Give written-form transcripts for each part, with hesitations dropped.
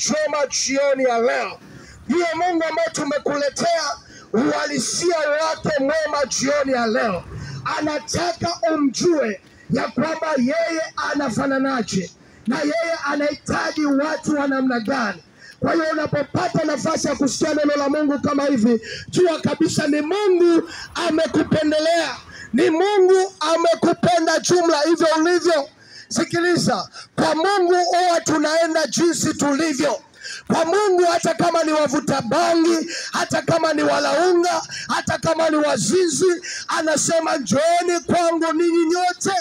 njema jioni ya leo. Ndiye Mungu ambaye tumekuletea uhalisia wake mwema jioni ya leo. Anataka umjue ya kwamba yeye anafananaje na yeye anahitaji watu wa namna gani. Kwa hiyo unapopata nafasi ya kusikia neno la Mungu kama hivi, jua kabisa ni Mungu amekupendelea, ni Mungu amekupenda jumla hivyo ulivyo. Sikiliza, kwa Mungu huwa tunaenda jinsi tulivyo. Kwa Mungu hata kama ni wavuta bangi, hata kama ni walaunga, hata kama ni wazizi, anasema njooni kwangu ninyi nyote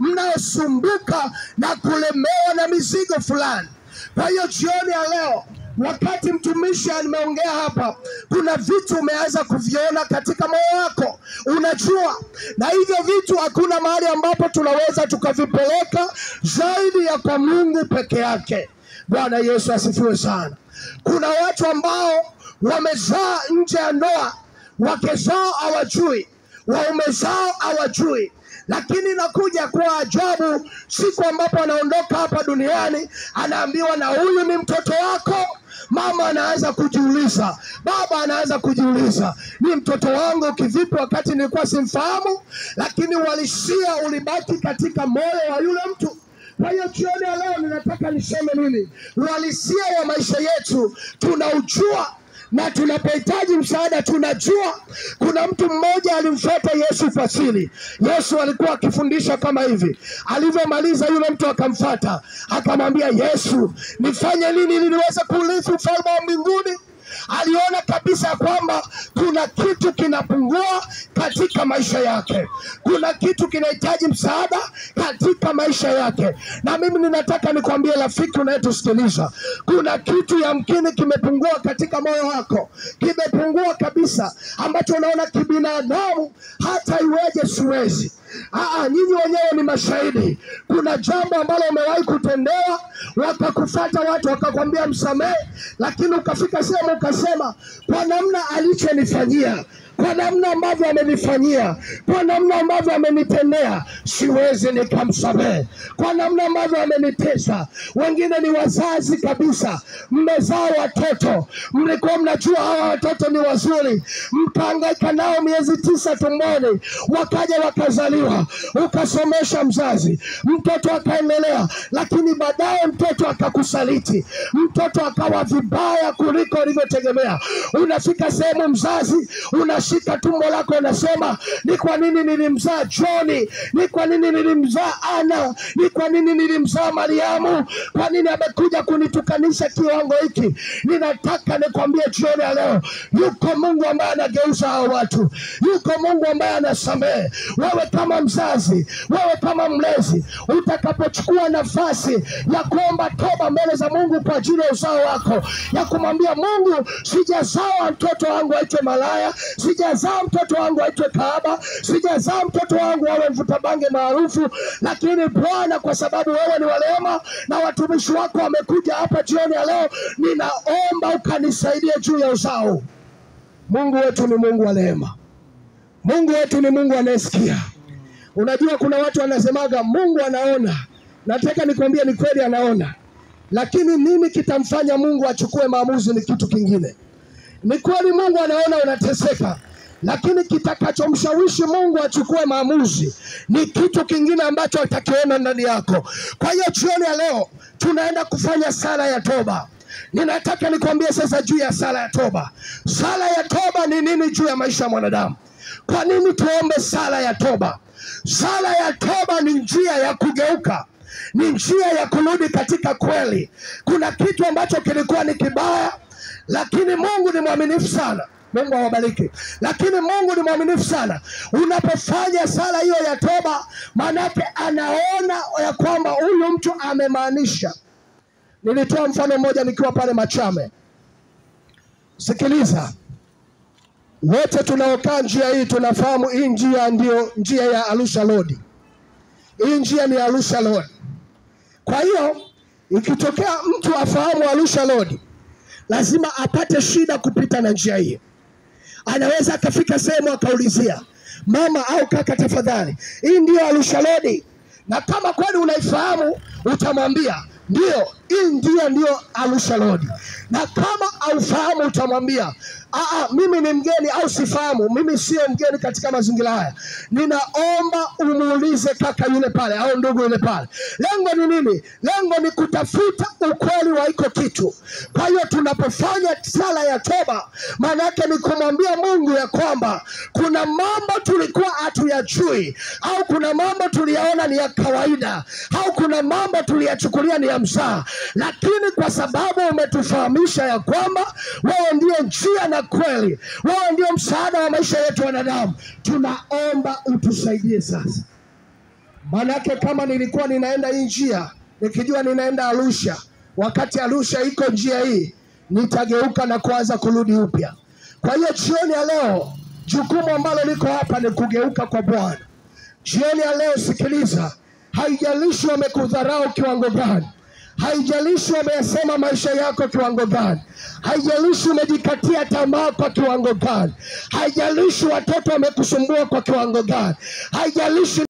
mnaosumbuka na kulemewa na mizigo fulani. Kwa hiyo jioni ya leo, wakati mtumishi ameongea hapa, kuna vitu umeanza kuviona katika moyo wako, unajua, na hivyo vitu hakuna mahali ambapo tunaweza tukavipeleka zaidi ya kwa Mungu peke yake. Bwana Yesu asifiwe sana. Kuna watu ambao wamezaa nje ya ndoa, wake zao hawajui, waume zao hawajui, lakini nakuja kwa ajabu, siku ambapo anaondoka hapa duniani, anaambiwa na huyu ni mtoto wako. Mama anaanza kujiuliza, baba anaanza kujiuliza, ni mtoto wangu kivipi wakati nilikuwa simfahamu? Lakini uhalisia ulibaki katika moyo wa yule mtu. Kwa hiyo jioni ya leo ninataka niseme nini? Uhalisia wa maisha yetu tunaujua, na tunapohitaji msaada tunajua. Kuna mtu mmoja alimfuata Yesu fasili. Yesu alikuwa akifundisha kama hivi. Alivyomaliza yule mtu akamfuata, akamwambia Yesu, nifanye nini ili niweze kurithi ufalme wa mbinguni? Aliona kabisa kwamba kuna kitu kinapungua katika maisha yake, kuna kitu kinahitaji msaada katika maisha yake. Na mimi ninataka nikwambie rafiki unayetusikiliza, kuna kitu yamkini kimepungua katika moyo wako, kimepungua kabisa, ambacho unaona kibinadamu hata iweje siwezi. Nyinyi wenyewe ni mashahidi. Kuna jambo ambalo umewahi kutendewa, wakakufuata watu wakakwambia msamehe, lakini ukafika sehemu ukasema, kwa namna alichonifanyia, kwa namna ambavyo amenifanyia, kwa namna ambavyo amenitendea, siwezi nikamsamehe, kwa namna ambavyo amenitesa. Wengine ni wazazi kabisa, mmezaa watoto, mlikuwa mnajua hawa watoto ni wazuri, mkahangaika nao miezi 9 tumboni, wakaja wakazaliwa, ukasomesha mzazi, mtoto akaendelea, lakini baadaye mtoto akakusaliti, mtoto akawa vibaya kuliko ulivyotegemea. Unafika sehemu mzazi unashika tumbo lako unasema, ni kwa nini nilimzaa Johnny? Ni kwa nini nilimzaa Anna? Ni kwa nini nilimzaa Mariamu? Kwa nini amekuja kunitukanisha kiwango hiki? Ninataka nikwambie jioni ya leo, yuko Mungu ambaye anageuza hao watu, yuko Mungu ambaye anasamehe. Wewe kama mzazi, wewe kama mlezi, utakapochukua nafasi ya kuomba toba mbele za Mungu kwa ajili ya uzao wako, ya kumwambia Mungu, sijazaa mtoto wangu aitwe malaya, sijazaa mtoto wangu aitwe kahaba, sijazaa mtoto wangu awe mvuta bange maarufu, lakini Bwana, kwa sababu wewe ni wa rehema na watumishi wako wamekuja hapa jioni ya leo, ninaomba ukanisaidie juu ya uzao. Mungu wetu ni Mungu wa rehema. Mungu wetu ni Mungu anayesikia. Unajua kuna watu wanasemaga Mungu anaona. Nataka nikwambie ni kweli anaona, lakini nini kitamfanya Mungu achukue maamuzi ni kitu kingine. Ni kweli Mungu anaona unateseka, lakini kitakachomshawishi Mungu achukue maamuzi ni kitu kingine ambacho atakiona ndani yako. Kwa hiyo jioni ya leo tunaenda kufanya sala ya toba. Ninataka nikwambie sasa juu ya sala ya toba. Sala ya toba ni nini juu ya maisha ya mwanadamu? Kwa nini tuombe sala ya toba? Sala ya toba ni njia ya kugeuka, ni njia ya kurudi katika kweli. Kuna kitu ambacho kilikuwa ni kibaya, lakini Mungu ni mwaminifu sana. Mungu awabariki. Lakini Mungu ni mwaminifu sana. Unapofanya sala hiyo ya toba, manake anaona ya kwamba huyu mtu amemaanisha. Nilitoa mfano mmoja nikiwa pale Machame. Sikiliza, wote tunaokaa njia hii tunafahamu hii njia ndio njia ya Arusha Road. Hii njia ni Arusha Road. Kwa hiyo ikitokea mtu afahamu Arusha Road, lazima apate shida kupita na njia hii. Anaweza akafika sehemu akaulizia, mama au kaka, tafadhali, hii ndio Arusha Road? Na kama kweli unaifahamu utamwambia ndio. Hii njia ndiyo Arusha Road. Na kama haufahamu utamwambia, mimi ni mgeni au sifahamu, mimi sio mgeni katika mazingira haya. Ninaomba umuulize kaka yule pale au ndugu yule pale. Lengo ni nini? Lengo ni kutafuta ukweli wa iko kitu. Kwa hiyo tunapofanya sala ya toba, maana yake ni kumwambia Mungu ya kwamba kuna mambo tulikuwa hatuyajui, au kuna mambo tuliyaona ni ya kawaida, au kuna mambo tuliyachukulia ni ya mzaha, lakini kwa sababu umetufahamisha ya kwamba wewe ndiye njia na kweli, wewe ndiyo msaada wa maisha yetu wanadamu, tunaomba utusaidie sasa. Maanake kama nilikuwa ninaenda hii njia nikijua ninaenda Arusha, wakati Arusha iko njia hii, nitageuka na kuanza kurudi upya. Kwa hiyo jioni ya leo, jukumu ambalo liko hapa ni kugeuka kwa Bwana. Jioni ya leo, sikiliza, haijalishi wamekudharau kiwango gani, haijalishi wameyasema maisha yako kiwango gani, haijalishi umejikatia tamaa kwa kiwango gani, haijalishi watoto wamekusumbua kwa kiwango gani, haijalishi